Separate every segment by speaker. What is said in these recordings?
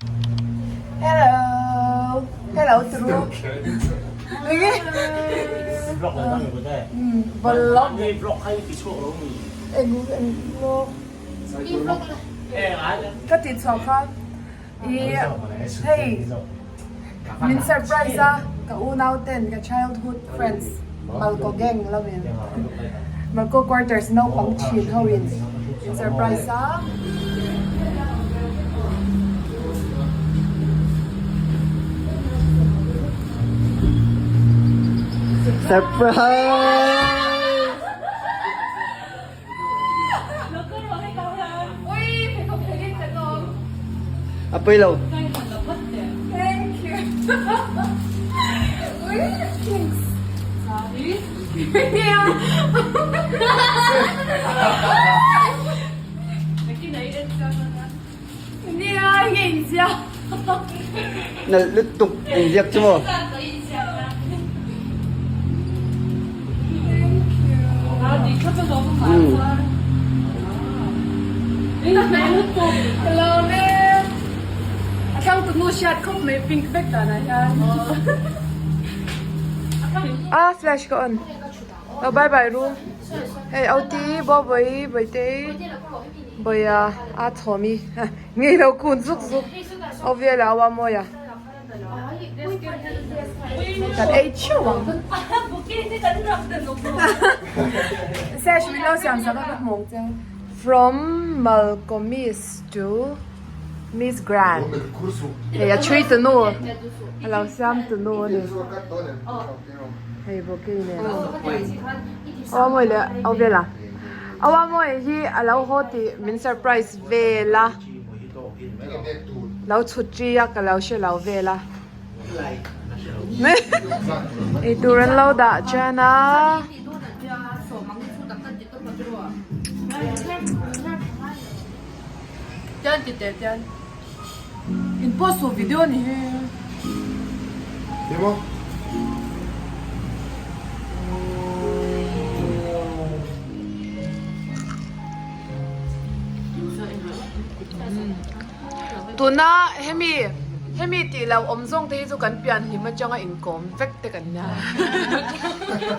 Speaker 1: Hello hello turu
Speaker 2: Vlog la dang ko de.
Speaker 1: Vlog
Speaker 2: Vlog khai ti chuak lo mi.
Speaker 1: Eng eng vlog. Ka ti chhuak kha i hei min surprise a ka unau ten ka childhood friends Malko gang lo in Malko quarters naupang thin ho in min surprise a.
Speaker 3: Surprise! A pui lo.
Speaker 1: Thank you. Ui, thanks. Sorry. Nia, nge inziak.
Speaker 3: Nalh lutuk inziak chu maw.
Speaker 1: A flash ka on. Oh bye bye ru. Hei OT bo boi boitei boia a chhawmi ngei lo kun zuk zuk. Oviala awa mawia. Kan ei theuh ang. Sesh min lo siam sak a ka hmawng che. From Malcolmis to Miss Grand. Hei a thui tu nu a lo siam tu nu a ni. Hei bouquet nen. Aw mawi leh aw vela. Aw mawi hi a lo haw tih min surprise vel a. Lo chhut chi a ka lo hre lo vel a. Eitur an lo dah chen a. In post suh video ni hi. Tuna hemi hemi tih loh awm zawng te hi chu kan pian hlim atanga inkawm vek te kan nia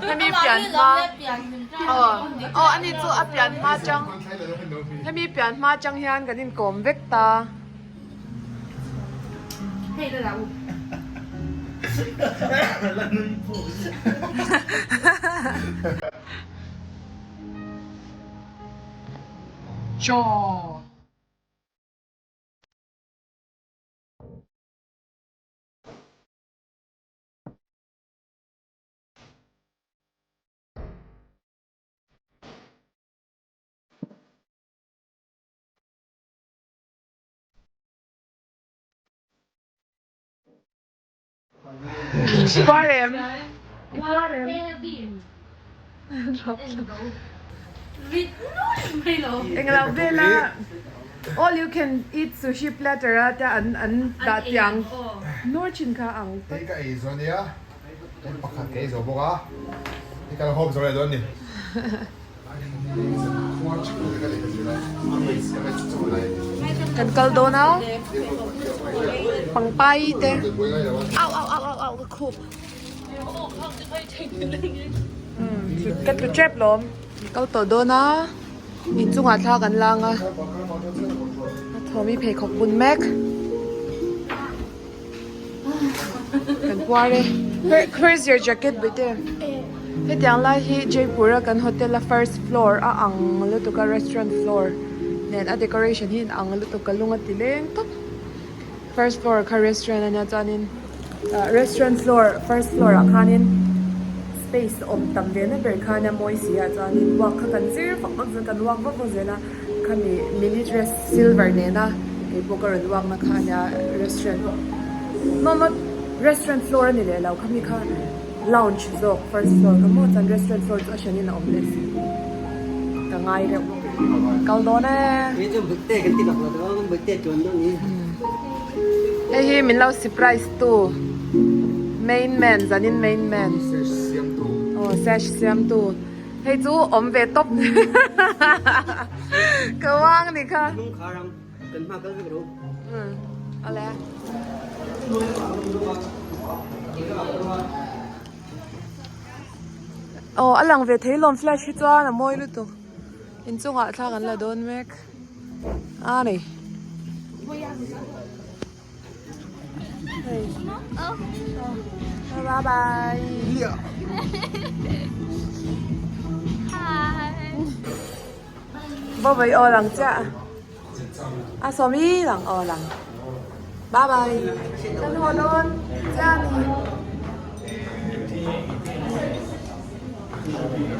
Speaker 1: hemi pian hma aw aw ani chu a pian hma atang hemi pian hma atang hian kan inkawm vek ta. Chaw. Parem. Parem. Englo vela all you can eat sushi platter a te an an dah tiang nur chin kha ang
Speaker 4: Hei ka ei zo ania hei pakhat ka ei zo bawk a hei ka la hawp zo leh dawn a ni.
Speaker 1: Kan kal dawn a pangpai te au au au au au ka khup ka tlu tep lawm kal tawh dawn a inchungah thla kan lang a a thawmi pheikhawk bun mek kan puar e where is your jacket bete hetiang lai hi Jaipur a kan hotel a first floor a ang lutuk a restaurant floor nen a decoration hi in ang lutuk ka lung a ti leng tawp first floor kha restaurant ania chuanin ah restaurant floor first floor ah khanin space awm tam ve na ber khan a mawi si a chuanin walk kha kan zir vak vak zel kan walk vak vak zel a. Khami mini dress silver nena keipawh ka rawn uakna kha ania restaurant no not restaurant floor a ni leh lo khami kha lounge zawk first floor kha maw chuan restaurant floor chu a hran in a awm leh si ka ngai reuh kal dawn e. Hei hi min lo surprise tu main man zanin main man aw sesh siam tu. Hei chu awm ve tawp ka uang ni kha.
Speaker 3: Hnung kha ram kan hma kal vek ro.
Speaker 1: Awle. Aw a lang ve thei lawm flash hi chuan a mawi lutuk inchungah thla kan la dawn mek a ni. Bye bye. Bye bye aw lang chiah. A sawmi lang aw lang. Bye bye. Kan haw dawn chiah a ni.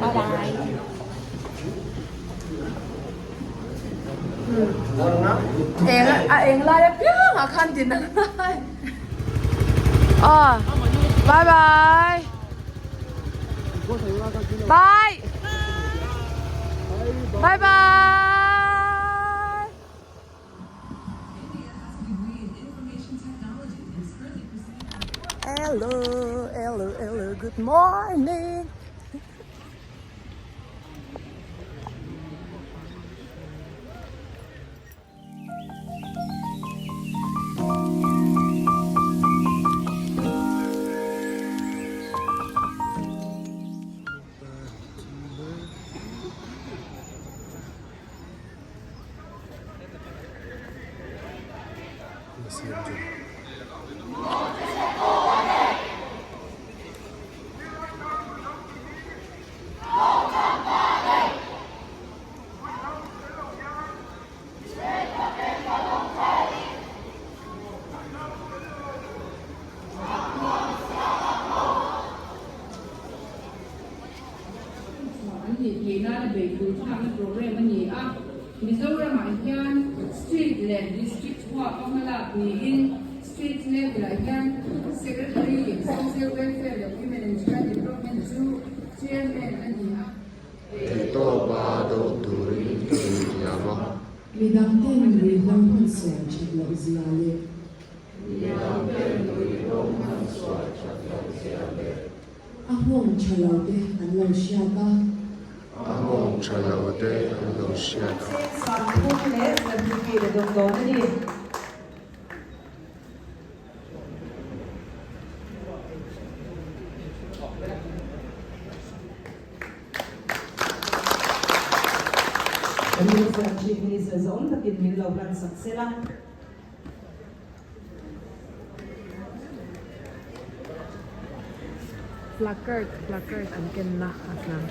Speaker 1: Bye bye. Eng a eng lai apiang ah khan din a ngai. Aw bye bye. Bye. Bye bye. Hello, hello, hello, good morning.
Speaker 5: An nih theih nana beihpui thlakna programme a ni a. Mizoramah hian Street leh District huapa hmalak niin Street level-ah hian Secretary, Social Welfare leh Women and Child Development chu Chairman a ni a.
Speaker 4: Theihtawpa dawh turin ka inthiam a.
Speaker 1: Midangten ruihhlo hman sual that loh zia leh. A nghawng tha lo te an lo hriat a.
Speaker 4: A nghawng tha lo te an lo hriat a.
Speaker 6: Sangphum leh certificate a dawng dawn a ni.
Speaker 7: Mizoram Chief Minister zawng takin min lo hlan sak sela.
Speaker 1: Placard placard an kenna a tlang.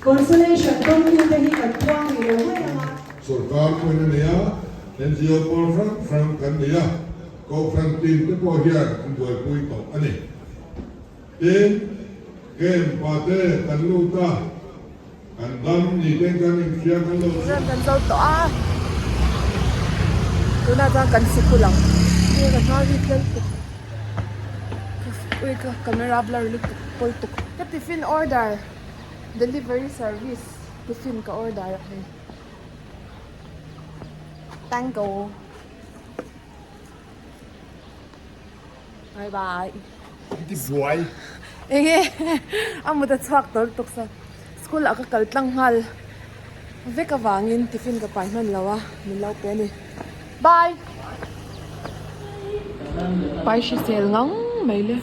Speaker 6: Consolation dawngtute hi kan puang rih lo mai ang a.
Speaker 8: Sorkar pawhin a nei a, NGO pawl hrang hrang kan nei a, Kohhran tin te pawh hian an buaipui tawh a ni. Tin, camp ah te kan lut a, kan dam ni ten kan inhria kan lo.
Speaker 1: Program kan zo tawh a, tunah chuan kan sikul ang. Hei ka hnar hi tlem tuk, ui ka camera blur lutuk pawi tuk. Ka tiffin order delivery service tiffin ka order a hei. Tango. Bye bye.
Speaker 4: Ti buai.
Speaker 1: Enge a mut a chhuak tawr tuk sa. School ah ka kal tlang nghal vek avangin tiffin ka pai hman lo a min lo pe a ni. Bye. Pai hrisel ngang mai le.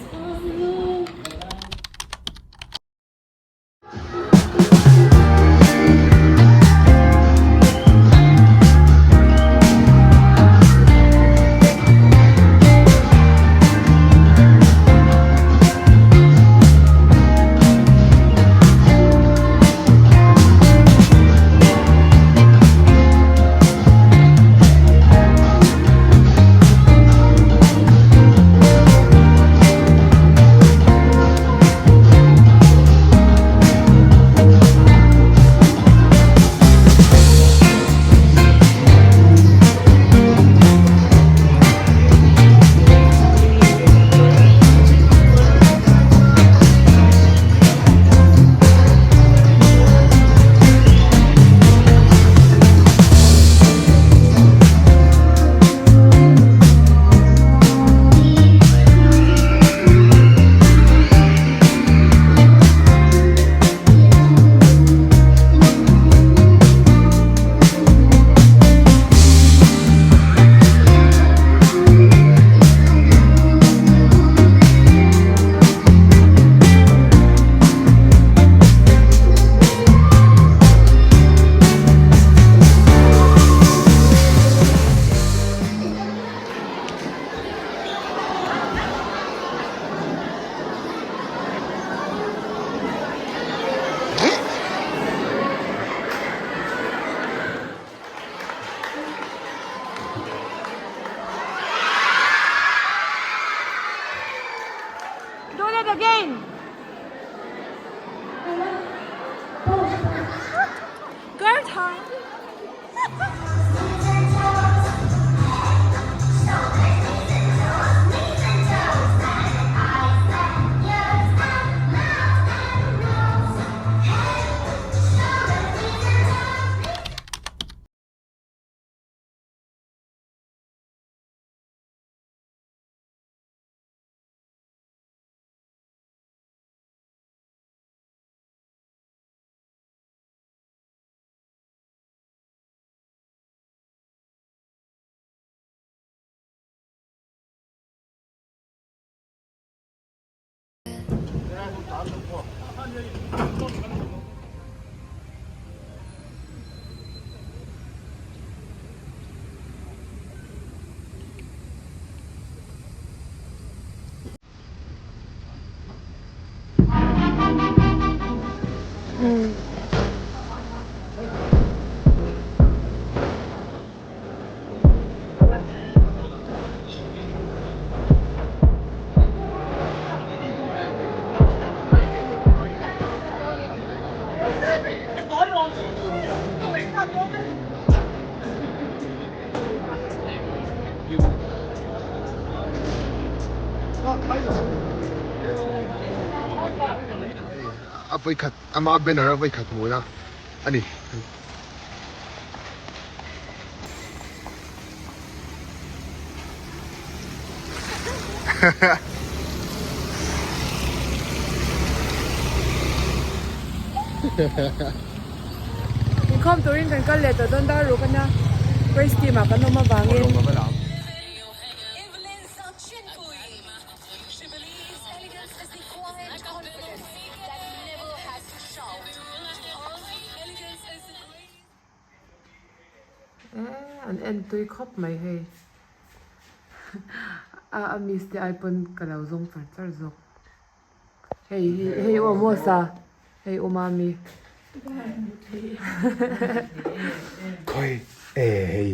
Speaker 1: Jane! Girl time!
Speaker 4: A vawikhat ama banner a vawikhat hmuhna a ni.
Speaker 1: Inkhawm turin kan kal leh tawh dawn dar ruk a nia praise team ah kan awm avangin. Eh an en tui khawp mai hei a a miss te ai pawn ka lo zawng char char zawk hei hi hei u Amos a hei u Mami
Speaker 4: khawi e hei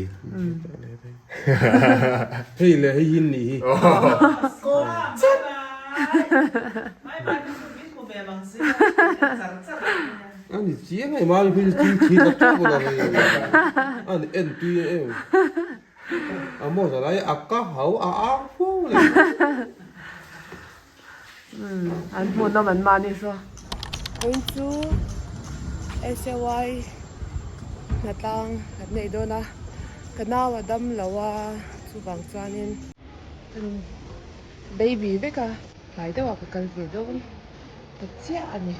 Speaker 9: hei leh hei hi ni hi A ni chiang ai mahni phei chu thil thi tak tak lo mai a ni en tui em a maw zan ai a ka hau a ang fo le
Speaker 1: an hmuhnawm an mahni saw vawiin chu SAY hnatlang an nei dawn a ka nau a dam lo a chuvang chuanin baby vek a tlai deuh ah ka kal ve dawn. Ta chiah a ni.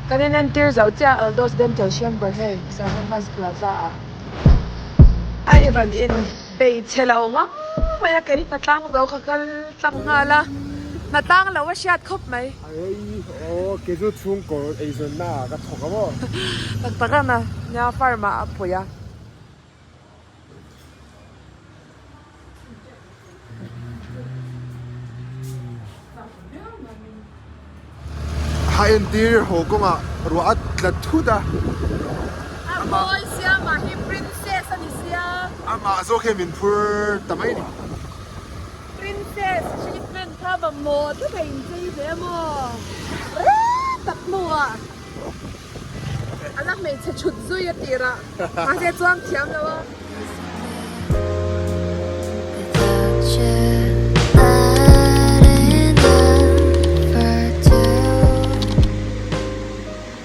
Speaker 1: Kan inentir zo chiah Aldos Dental Chamber hei Sarvamas Plaza ah a rawn in bei chhe lo ngam mai a, kei hnatlang zo ka kal tlang nghal a, hnatlang lo a hriat khawp mai.
Speaker 4: Arei aw kei chu chhungkaw eizawnna ah ka thawk a maw?
Speaker 1: Tak tak a na, nia farm ah a pui a.
Speaker 4: A entir haw kawngah ruah a tla thut a.
Speaker 1: A mawi sia mah hi princess a ni sia.
Speaker 4: Amah zawk hian min phur ta mai a ni.
Speaker 1: Princess treatment kha mamawh tlat a inchei ve maw? Rei tak hnuah a la hmeichhe chhut zui a tirah mahse chuang thiam lo a.